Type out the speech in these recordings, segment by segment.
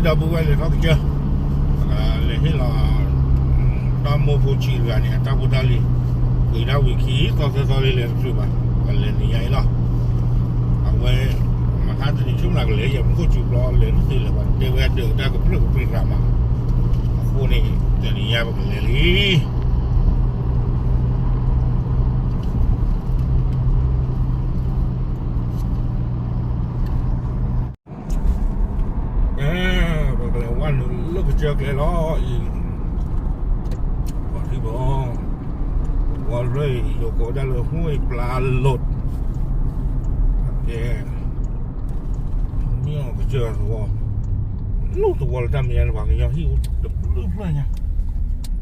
ဒီပုၢ်ဝဲၢ်လဲၤထီၣ်ကစၢၢ်, လဲၤဟ့ၣ်လီၤ တၢ်မိၢ်ဖိဆံးတဂၤန့ၣ် အတၢ်ဖိတၢ်လံၤ, ဝံၤဒၣ်ဝံၤခံသီသၢသီလံ လဲၤတချုးဘၣ်, ပလဲၤနံၤညါအံၤလီၤ. အဝဲ မဟါတနံၤဆူမနၤကလဲၤ ယမူခိၣ်စူၤဘျီ လဲၤတသ့လၢၤဘၣ် တဲဝဲဒၢးတၢ်ကပြုၢ်ကပြီၤရၤမး, အဃိန့ၣ် တနံၤညါပကလဲၤလံ. ကဲ ပကလဲၤဝဲနုာ်လၢကစၢၢ်ကျဲလီၤအံၤ, ပှၤထံၣ်ဘၣ်, ဝဲလၢယိၤကိးဒၣ်လၢ ห้วยปลาหลด, ကဲ မ့ၢ်အီၤကစၢၢ်သဝီ, လၢသဝီလၢတၢ်မဲာ်ညါန့ၣ် ပှၤကညီဟံၣ်အိၣ်တဘျုးဖျၢၣ်ညါ,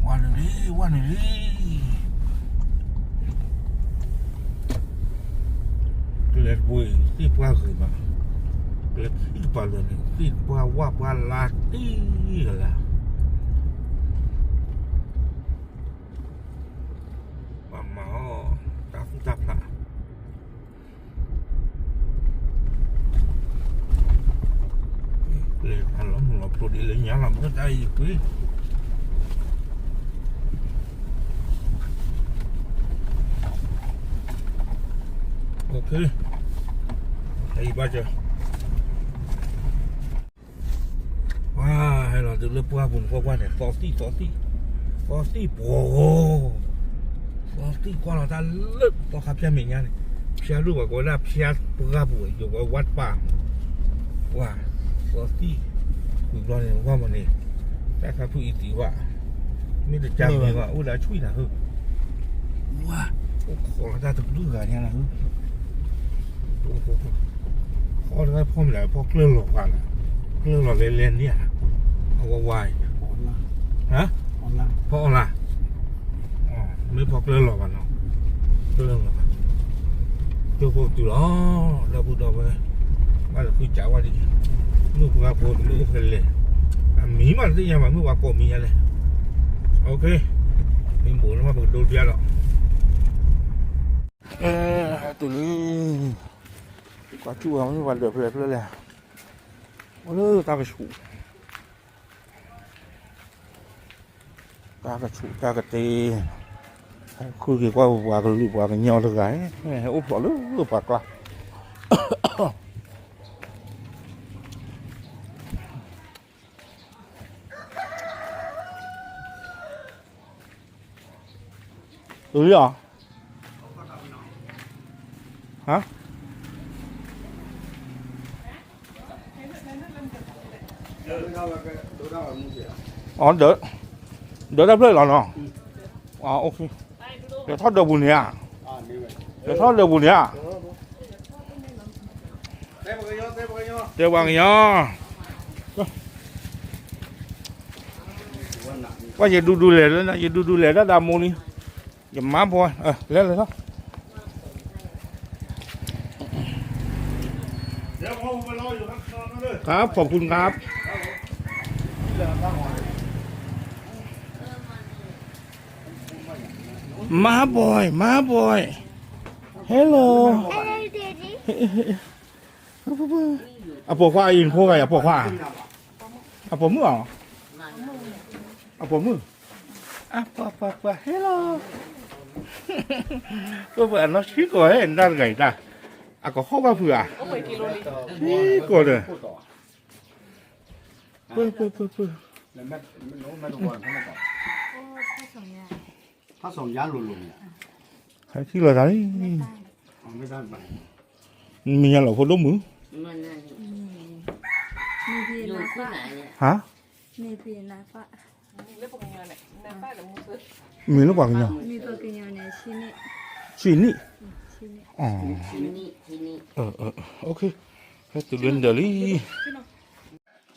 ဝဲနုာ်လံ ဝဲနုာ်လံ. ကျဲတဘိအံၤ သ့ၣ်ပှၢ်ဂ့ၤမး, ကျဲခံကပၤလၢာ်န့ၣ် သ့ၣ်ပှၢ်ဝၣ်ပှၢ်လါတံၢ်လၢ်လၢ်, ပှၤမၤအီၣ်တၢ်သူၣ်တၢ်ဖျး လၢအလီၤမုၢ်လီၤဖျိဒ်လၢညါလီၤ မ့ၢ်တၢ်အံၤကွံာ် OK, အံၤဘၣ်စၢၤ ပှၤဟဲလီၤတုၤလၢပှၢ်ပူၤန့ၣ် ကွၢ်ကွၢ်န့ၣ် သီသံၣ် သီသံၣ်, သီသံၣ်ပှီၤဂီၤ, သီသံၣ်ကွၢ်လီၤတၢ်လၢသီခါဖၠၣ်မဲာ်ညါန့ၣ်, ဖၠၣ်ဒိၣ်ပှၤကိးဝဲဒၣ်ဖၠၣ်ပှၢ်ပူၤ ယိၤဝဲဝၣ်တပၢ်, ပှၤ, သီသံၣ်, ဝံၤဘျီန့ၣ် ဝၣ်မနုၤ, တၢ်ခါဖုၣ်အံၤသံးဝၣ်, မ့ၢ်တကၢ်မ့ၢ်ဘၣ် အိၣ်ဒီးဆွံၣ်နၤဧၢ, ဝါ, အိၣ်ခိးလီၤတၢ်တဘျုးဂၤညါနၤဧၢ ဃီတဂၤဖီမ့ၢ်ဒၣ် ဖီကျၢၢ်လီၤဂၤလၢ, ကျၢၢ်လီၤလဲၤလဲၤန့ၣ်ဧါ, အဝဲဝါအံၤ, ဟါ, ဖီအီၣ်လၢ်, မ့ၢ်ဖီကျၢၢ်လီၤဂၤနီၤ, ကျၢၢ်လီၤဂၤ, ကၠိဖိတုၤလီၤ, ဒီပုၢ်ဒီဝဲၢ်, ဘၣ်လၢဃုစးဝါဒ်, မုၢ်ပှၢ်ဖိတမ့ၢ်အိၣ်ဖဲလဲၣ်, အမံၤမးတသ့ၣ်ညါဘၣ် မုၢ်ဝါကိးမံၤညါလဲၣ်, OK, မ့ၢ်ဘူးန့ၣ်မး ပကဒိတပျၢ်ဒီး အဲ, ဟဲတုၤလံ, ကွၢ်ထူၣ်ဝဲမ့ၢ်ပှၤဒၢးဖျဲးဖျဲးလဲၣ်, အိၣ်လၢတၢ်ကဆူး, တၢ်ကဆူးတၢ်ကတ့, ဟဲဃုက့ၤကွၢ်ပှၤကလုာ်ပှၤကညီတဂၤ, ဟဲအိၣ်ဖျိးလၢပှၤကျါ တုၤလံဧါ, ဟါ, အီ ဒၢးတၢ်ဖျၢၣ်လီၤနီၤ, လဲၤထီၣ်ဒၢးပူၤန့ၣ်ဧါ, လဲၤထီၣ်ဒၢးပူၤန့ၣ်ဧါ, တဲပှၤကညီ ကွၢ်ယဒူဒူလဲၣ်လၢ ယဒူဒူလဲၣ်တၢ်ဒၣ်မိၢ်လံ, ယမါဘီ, လဲၤလဲၤလီၤ, ครับ ขอบคุณครับ မါဘီ, မါဘီ, hello, အပိာ်ခွါအံၤ ဖိဂၤအံၤ အပိာ်ခွါ, အပိာ်မုၣ်ဧါ, အပိာ်မုၣ်, အပိာ် ပိာ် ပိာ် hello, ပိာ် ပိာ် အနီၢ်ဆံးကီး ဟဲ နတၢ်တဂၤအံၤတၢ်, အကဟီၣ်ဘၣ်ဖုးဧါ, ဆံးကီးဒီး, ပိာ် ပိာ် ပိာ် ပိာ် ဟဲထံၣ်လီၤတၢ်လံ, မ့ၢ်ညါလီၤဖိဒိၣ်မုၣ်, ဟါ, မ့ၢ်လၢပှၤကညီ, ဆံနံၣ်, ဟဲတုၤလၢနဒၢးလံ,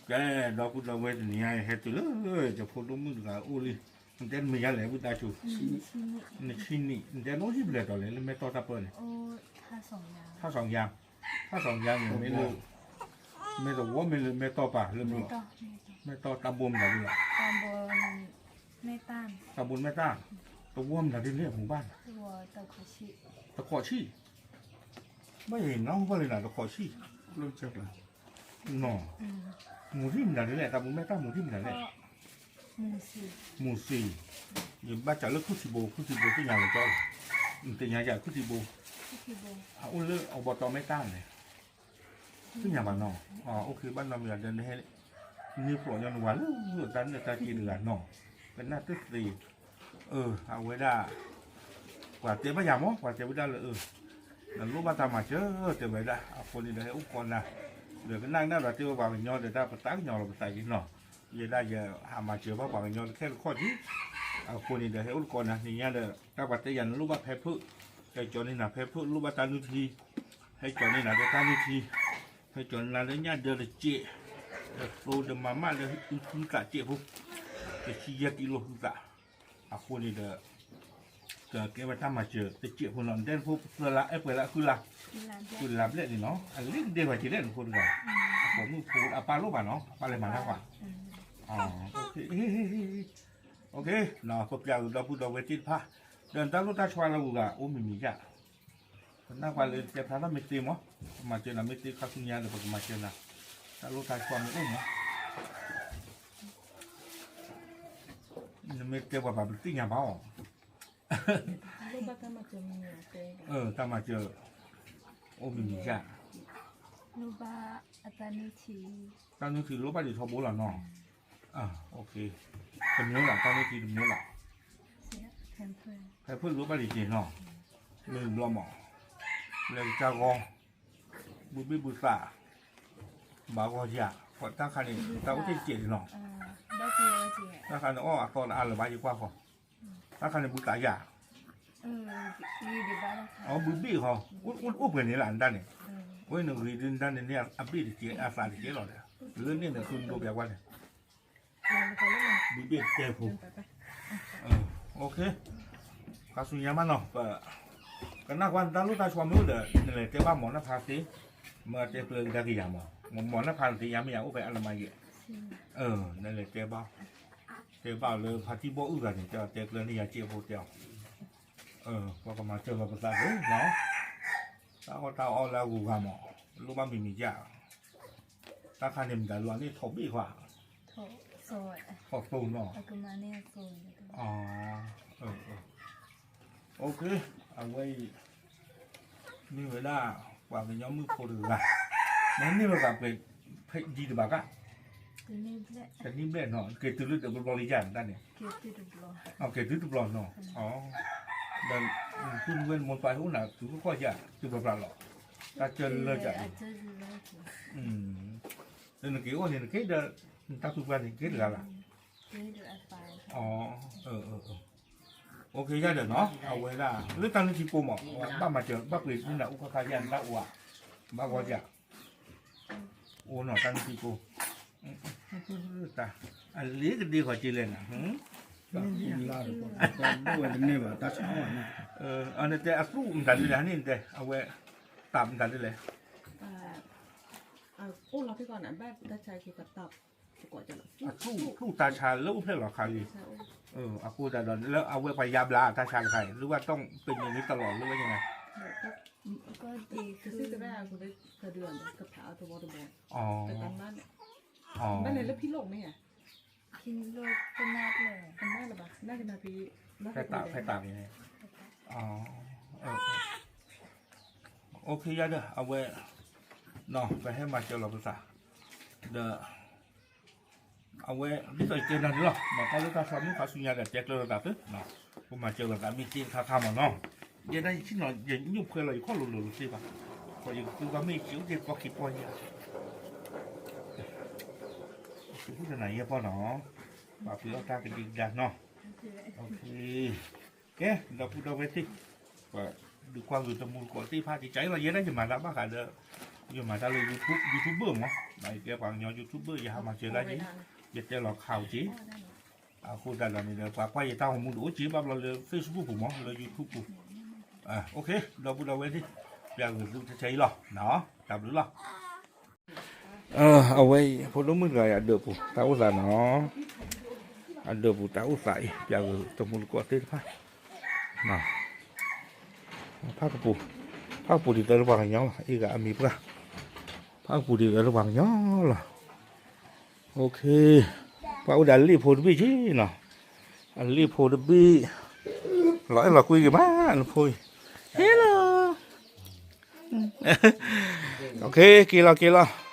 ကဲ ဒီပုၢ်ဒီဝဲၢ်တနံၤညါအံၤ ဟဲတုၤလၢ ယဖိဒိၣ်မုၣ်တဂၤအိၣ်လံ, နတဲမ့ၢ်ညါလဲၣ် ဝံသးစူၤ, နဆံနံၣ်, နတဲနီၣ်ဟံၣ်ဘျဲၣ်တီၤလဲၣ် လၢမဲၢ်တီၢ်တၢ်ပၢၢ်န့ၣ်, ထါစီၤယါ, ထါစီၤယါန့ၣ် မ့ၢ်လၢ, မ့ၢ်တဝီမ့ၢ်လၢမဲၢ်တီၢ်ပၢ်လၢ, မဲၢ်တီၢ်တၢ်ဘိမတၤဒ်လဲၣ်, တၢ်ဘိမဲၢ်တၢ်, တဝီမတၤဒ်လဲၣ် မူဘၣ်, တခိးဆံၣ်, ဘၣ်ယဲၢ်နီၢ်ဘၣ်လံနၤ တခိးဆံၣ်, နီၢ်, နီၢ်, မူၤထံမနုၤလဲၣ်, တၢ်မူၤမဲာ်တၢ်မူၤထံမနုၤလဲၣ်. မူၤစ့ၤ, ယဘၣ်စံးလၢခူၣ်ထံဘိ, ခူၣ်ထံဘိသ့ၣ်ညါလီၤကီ, နသ့ၣ်ညါယၤခူၣ်ထံဘိ, အအိၣ်လၢအဘီတီမဲာ်တၢ်န့ၣ် သ့ၣ်ညါဘၣ်နီၤ. အိၣ်ခ့ဘၣ်နီတမံၤဒီး နဟဲန့ၣ်ဖျိးညီနဝၤလၢတၢ်နၢ်တၢ်က့တဂၤနီၤ, ကနၣ်တသ့. အဝဲဒၣ် ပှၤတဲဘၣ်ယၤမး, ပှၤတဲဝဲဒၣ်လၢ နလိၣ်ဘၣ်တၢ်မၤစၢၤ တဲဝဲဒၣ်. အဃိန့ၣ်ဒီး ဟဲအိၣ်သကိးနၤ, ဒီးကနၣ်ကနၣ်ဒီးတဲဝဲပှၤကညီဒီး တၢ်ပသးကညီၤလီၤပသးက့နီၤ. ယဲဒၣ်ယဟးမၤစၢၤဘၣ်ပှၤကညီတခဲတခီၣ်က့. အဃိန့ၣ်ဒီး ဟဲအိၣ်သကိးနၤ နညါဒီး တၢ်ပှၤတဲယၤနလိၣ်ဘၣ်ဖဲဖုၣ်, ဟဲကၠီန့ၢ်နၤဖဲဖုၣ်, လိၣ်ဘၣ်တၢ်နုၢ်ထံ, ဟဲကၠီန့ၢ်နၤလၢတၢ်နုၢ်ထံ, ဟဲကၠီန့ၢ်နၤလၢညၣ်ဒၢတစဲး, ဒီးသိဒီးမၤမၣ်လၢဟုသးစဲးဖိ, တဆံယဲၢ်ကံလိဟုသး. အဃိန့ၣ်ဒီး ကကဲဝဲတၢ်မၤစၢၤတစဲးဖိနီၤ, နတဲနဖိသၢလါ အဲၣ်ပှဲၤလါဃုလါ, ဃုလါဘျဲၣ်န့ၣ်နီၤ, အလံၤကဒဲဘၣ်က့ၤလဲၣ်နဖိတဂၤ, အပိာ်မုၣ်ဖိအပၢ်လိၣ်ဘၣ်နီၤ, အပၢ်လဲၤမၤတၢ်ကွၢ်. ပပျၢ်ဂ့ၤဒီပုၢ်ဒီဝဲၢ်သ့ၣ်တဖၣ်, ဒီးနတၢ်လိၣ်တၢ်ဆှါလၢဂုၤဂၤ အိၣ်မံၤမံၤယၣ် ပနၢ်ပှၤလၢတဲဖျါထီၣ်မ့ၢ်သ့မး, ပမၤစၢၤနၤမ့ၢ်သ့ခါဆူညါဒီး ပကမၤစၢၤနၤ, တၢ်လိၣ်တၢ်ဆှါမ့ၢ်အိၣ်မး, နမ့ၢ်တဲပှၤဘၣ်ပသ့ၣ်ညါဘၣ်အီၤ, တၢ်မၤစၢၤ အိၣ်မံၤမံၤယၣ်, တၢ်နုၢ်ထံလိၣ်ဘၣ်ဒံးထီဘိလီၤနီၤ, တမံၤလၢ် တၢ်နုၢ်ထံတမံၤလၢ်, ဖဲဖုၣ်လိၣ်ဘၣ်ဒံးက့ၤနီၤ, မ့ၢ်ဘျီမး, လၢကစၢ်ဂီၢ် ဘုဘ့ၣ်ဘုသး, ဘၣ်ဂီၢ်ယၤ, တၢ်ခါန့ၣ် တၢ်အိၣ်တ့ၢ်တစဲးလံနီၤ, တၢ်ခါန့ၣ် အီၣ်အသီတအါလၢၤဘၣ်ယကွၢ်ဃီ, တၢ်ခါန့ၣ် ဘုသးယၤ, အဘုဘ့ၣ်ဃီ, အိၣ်ပှဲၤန့ၣ်လၢနတၢ်န့ၣ်, အဝဲန့ၣ်ဂ့ၤဒုးနတၢ်န့ၣ်န့ၣ် အဘ့ၣ်တစဲး အသးတစဲးလီၤဒီး, လၢန့ၣ်န့ၣ် ဃုနဒိပျးကွၢ်န့ၣ် ဘုဘ့ၣ်တဲဖိ, ခါဆူညါမးနီၤ, ကနၣ်ကွၢ်နတၢ်လိၣ်တၢ်ဆှါမ့ၢ်အိၣ်ဒီး နလဲၤတဲဘၣ်မီၤနၢ်ဖးသ့, မ့ၢ်တဲကျၢၤကဒါက့ၤယၤမး, မီၤနၢ်ဖးသ့ယါမ့ၢ်ယၤအိၣ်ဖဲအလမါယဲၢ်, နလဲၤတဲဘၣ်, တဲဘၣ်လၢဖါတံၢ်ဘီၣ်အုၣ်ဂၤန့ၣ် တဲတဲကျၢၤန့ၢ်ယၤစ့ဖိတဲအီၤ, ပကမၤစၢၤလီၤပသးသ့နီၤ, တၢ်အီၣ်တၢ်အီလၢအဂုၤအဂၤမး, လိၣ်ဘၣ်မံၤမံၤယါ တၢ်ခါန့ၣ်မတၤလီၤန့ၣ်ထီၣ်ဘ့ၣ်ဃီ, ထီၣ်သိနီၤ, အဝဲအံၤ မ့ၢ်ဝဲဒၣ် ပှၤကညီမုၣ်ဖိတဂၤ, နန့ၢ်ဝဲဒၣ်ပှဲၤဖဲဒ်တဘၣ်ကါ, တနံၣ်ဘျဲၣ်နီၤ, က့ၤတုၤလၢတဘျီဘျီလံယါတၢ်န့ၣ်, က့ၤတုၤတဘျီနီၤ, ဒီး ပုၢ်နဝဲနမိၢ်ပၢ်ဟဲအိၣ်နၤတုၤလၢကီၢ်ယါ တုၤပျၢ်ပျၢ်လီၤ, တၢ်ကၢလၢကၢ, ဒီးနက့ၤအိၣ်န့ၣ် နက့ၤဒီး နတၢ်သူၣ်ပှၢ်န့ၣ် က့ၤတဂၤလၢ်, အိၣ်ခ့ယါဒီးနီၤ, အဝဲဒၣ် လၢတၢ်နုၢ်ထံကိးမး ဘၣ်မၤစၢၤ ဘၣ်ပှ့ၤန့ၢ်နၤအိၣ်ခါခါယါ နတၢ်အိၣ်ဧါ, ဘၣ်ဂီၢ်ယါ, အိၣ်နီၤ တၢ်နုၢ်ထံကိး, တၢ် အလံၤကဒ့ဃီၤက့ၤလဲၣ်နၤ, ဝဲတန့ၢ်ဘၣ် တၢ်ဆါအီၣ်ဘၣ်န့ၣ်, နတဲအသူၣ်မတၤဒ်လဲၣ်န့ၣ် နတဲ အဝဲ တၢ်မတၤဒ်လဲၣ်, အသူၣ်သူၣ်တၢ်ဆါလၢအိၣ်ဖျဲၣ်လီၤခါလံ, အဃိသတးဒီး လၢအဝဲပှၤယါဘျါတၢ်ဆါတခါအံၤ လၢဝဲတီၢ်ပညိၣ်မ့ၢ်တလီၤလၢဝဲန့ၣ်, ဖဲတၢ်ဖဲတၢ်န့ၣ်, အိၣ်ခ့ယါဒီး အဝဲ ပဟဲမၤစၢၤလီၤပသး, ဒီး အဝဲ ဒ်သိးယတဲနၤန့ၣ်လီၤ, တၢ်လၢတၢ်ဆါမုၣ်ခါဆူညါဒီး တဲကျၢၤလိာ်သးသု, ပမၤစၢၤလိာ်သးမ့ၢ်သ့တခါခါမးနီၤ, ယဲဒၣ်ယဆ့ၣ်နီၤ ယညိၣ်ဖှဲလီၤ ယခီၣ်လိၤလိၤတသ့ဘၣ်, ဃိယကသူဘၣ်မ့ၢ်ယစံးအိၣ်တ့ၢ်ပီၢ်ခံပီၢ်ယါ, သုးခိၣ်တနၤယဲၢ်ပီၢ်နီၤ, ပာ်ပှ့ၤအီၣ်တၢ်ကဒံကဒါနီၤ, ကဲ ဒီပုၢ်ဒီဝဲၢ်သ့ၣ်, ပဒုးကွၢ်ဂ့ၤတမူတကိးသ့ၣ်တဖၣ် ကကလီၤ ယဲဒၣ်ယမၤတၢ်ဘၣ်ဃးဒီး ယမၤတၢ်လၢ YouTube ဘၣ်မး, ယကဲပှၤကညီ YouTube ဘၣ် ယဟးမၤစၢၤတၢ်က့ၤ, ယတဲလီၤခးအီၤက့ၤ, အဃိသတးဒီးန့ၣ်ဒီး ပှၤကွၢ်ယတၢ်ဂီၤမူတအိၣ်က့ၤဘၣ်ဘျီလၢ Facebook ပူၤမး လၢ YouTube ပူၤ, ဒီပုၢ်ဒီဝဲၢ်သ့ၣ်, ပျၢ်ဂ့ၤသုတဆဲအံၤလီၤ, တၢ်ဘျုးလီၤ. အဝဲအံၤ ဖိဒိၣ်မုၣ်တဂၤအံၤ အဒၢးပူၤတၢ်အိၣ်သးနီၤ, အဒၢးပူၤတၢ်အိၣ်သးအံၤ ပျၢ်ဂ့ၤတမူတကိးသ့ၣ်တဖၣ်, ဖးကပူၤ, ဖးကပူၤဒ်သိးလၢပှၤကညီလီၤ, အ့ၣ်ဂၤအမံၤပှၢ်, ဖးကပူၤဒ်သိးလၢပှၤကညီလီၤ. Okay, ပှၤအိၣ်ဒီးအလ့ၣ်ဖိတဘ့ၣ်က့နီၤ, အလ့ၣ်ဖိတဘ့ၣ်, လီၤအဲၣ်လီၤကွံက့ၤမး နဖိအံၤ, Hello, okay, က့ၤလီၤက့ၤလီၤ,